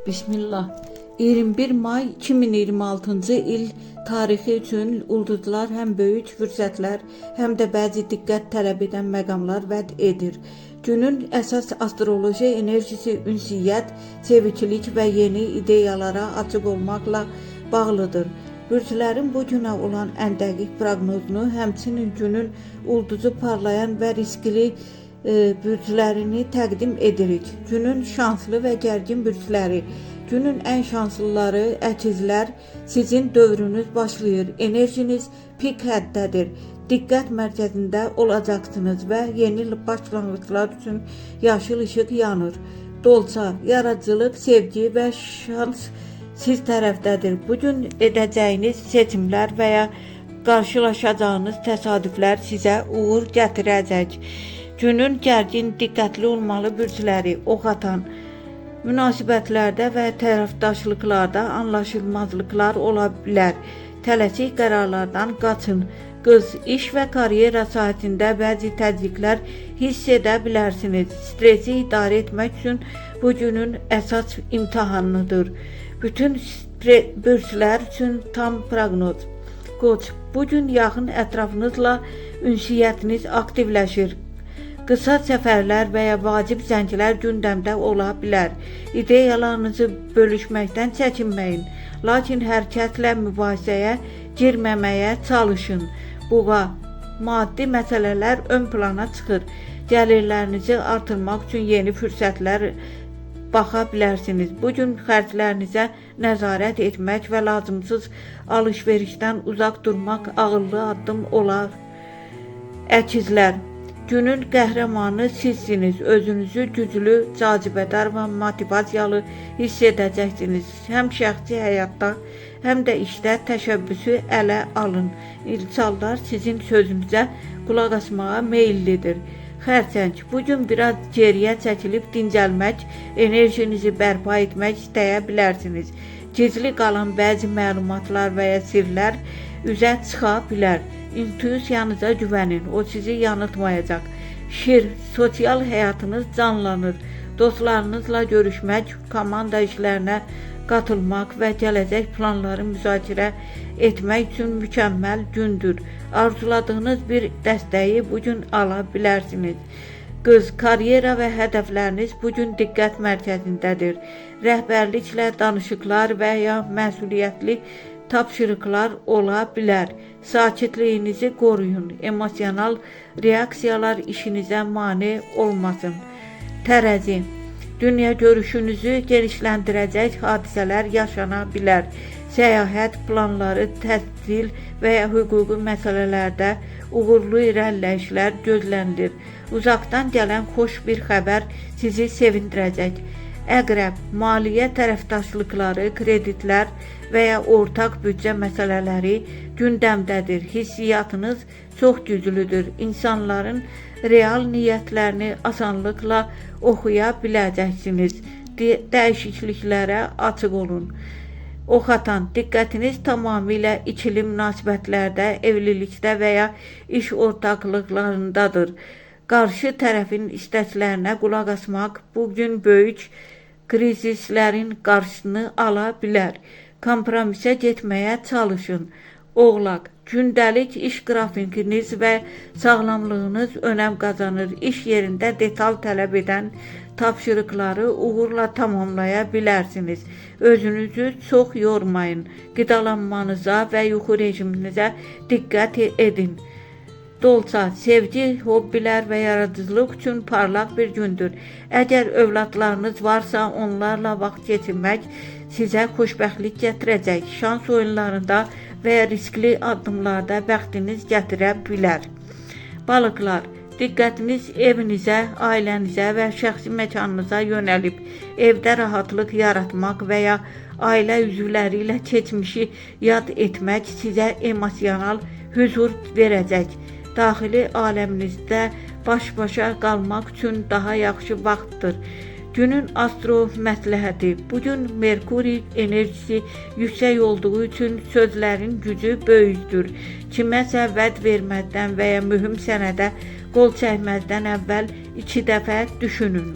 Bismillah. 21 may 2026-cı il tarixi üçün ulduzlar həm böyük fürsətlər, həm də bəzi diqqət tələb edən məqamlar vəd edir. Günün əsas astroloji enerjisi ünsiyyət, sevikilik və yeni ideyalara açıq olmaqla bağlıdır. Bürclərin bu günə olan ən dəqiq proqnozunu, həmçinin günün ulduzu parlayan və riskli bürclərini təqdim edirik. Günün şanslı və gərgin bürcləri. Günün ən şanslıları əkizlər, sizin dövrünüz başlayır. Enerjiniz pik həddədir. Diqqət mərkəzində olacaqsınız və yeni başlanğıclar üçün yaşıl işıq yanır. Dolça, yaradıcılıq, sevgi və şans siz tərəfdədir. Bu gün edəcəyiniz seçimlər və ya qarşılaşacağınız təsadüflər sizə uğur gətirəcək. Günün gərgin, diqqətli olmalı bürcləri ox atan. Münasibətlərdə və tərəfdaşlıqlarda anlaşılmazlıqlar ola bilər. Tələsik qərarlardan qaçın. Qız, iş və karyera sahəsində bəzi təzyiqlər hiss edə bilərsiniz. Stresi idarə etmək üçün bu günün əsas imtahanıdır. Bütün bürclər üçün tam proqnoz. Qoç, bu gün yaxın ətrafınızla ünsiyyətiniz aktivləşir. Qısa səfərlər və ya vacib zənglər gündəmdə ola bilər. İdeyalarınızı bölüşməkdən çəkinməyin. Lakin hər kəslə mübahisəyə girməməyə çalışın. Buğa, maddi məsələlər ön plana çıxır. Gəlirlərinizi artırmaq üçün yeni fürsətlər baxa bilərsiniz. Bu gün xərclərinizə nəzarət etmək və lazımsız alış-verişdən uzaq durmaq ağıllı addım olar. Əkizlər, günün qəhrəmanı sizsiniz. Özünüzü güclü, cazibədar və motivasiyalı hiss edəcəksiniz. Həm şəxsi həyatda, həm də işdə təşəbbüsü ələ alın. İnsanlar sizin sözünüzə qulaq asmağa meyillidir. Xərçəng, bu gün biraz geriyə çəkilib dincəlmək, enerjinizi bərpa etmək istəyə bilərsiniz. Gizli qalan bəzi məlumatlar və ya sirlər üzə çıxa bilər. İntuisiyanıza güvənin, o sizi yanıltmayacaq. Şir, sosial həyatınız canlanır. Dostlarınızla görüşmək, komanda işlərinə qatılmaq və gələcək planları müzakirə etmək üçün mükəmməl gündür. Arzuladığınız bir dəstəyi bu gün ala bilərsiniz. Qız, karyera və hədəfləriniz bu gün diqqət mərkəzindədir. Rəhbərliklə danışıqlar və ya məsuliyyətli tapşırıqlar ola bilər. Sakitliyinizi qoruyun. Emosional reaksiyalar işinizə mane olmasın. Tərəzi, dünya görüşünüzü genişləndirəcək hadisələr yaşana bilər. Səyahət planları, təhsil və ya hüquqi məsələlərdə uğurlu irəliləyişlər gözlənilir. Uzaqdan gələn xoş bir xəbər sizi sevindirəcək. Əqrəb, maliyyə tərəfdaşlıqları, kreditlər və ya ortaq büdcə məsələləri gündəmdədir. Hissiyatınız çox güclüdür. İnsanların real niyyətlərini asanlıqla oxuya biləcəksiniz. Dəyişikliklərə açıq olun. Ox atan, diqqətiniz tamamilə ikili münasibətlərdə, evlilikdə və ya iş ortaqlıqlarındadır. Qarşı tərəfin istəklərinə qulaq asmaq bu gün böyük krizislərin qarşısını ala bilər. Kompromisə getməyə çalışın. Oğlaq, gündəlik iş qrafikiniz və sağlamlığınız önəm qazanır. İş yerində detal tələb edən tapşırıqları uğurla tamamlaya bilərsiniz. Özünüzü çox yormayın. Qidalanmanıza və yuxu rejiminizə diqqət edin. Dolça, sevgi, hobbilər və yaradıcılıq üçün parlaq bir gündür. Əgər övladlarınız varsa, onlarla vaxt keçirmək sizə xoşbəxtlik gətirəcək. Şans oyunlarında və ya riskli addımlarda bəxtiniz gətirə bilər. Balıqlar, diqqətiniz evinizə, ailənizə və şəxsi məkanınıza yönəlib. Evdə rahatlıq yaratmaq və ya ailə üzvləri ilə keçmişi yad etmək sizə emosional hüzur verəcək. Daxili aləminizdə baş-başa qalmaq üçün daha yaxşı vaxtdır. Günün astro məsləhəti. Bu gün Merkuri enerjisi yüksək olduğu üçün sözlərin gücü böyükdür. Kiməsə vəd verməzdən və ya mühüm sənədə qol çəkməzdən əvvəl 2 dəfə düşünün.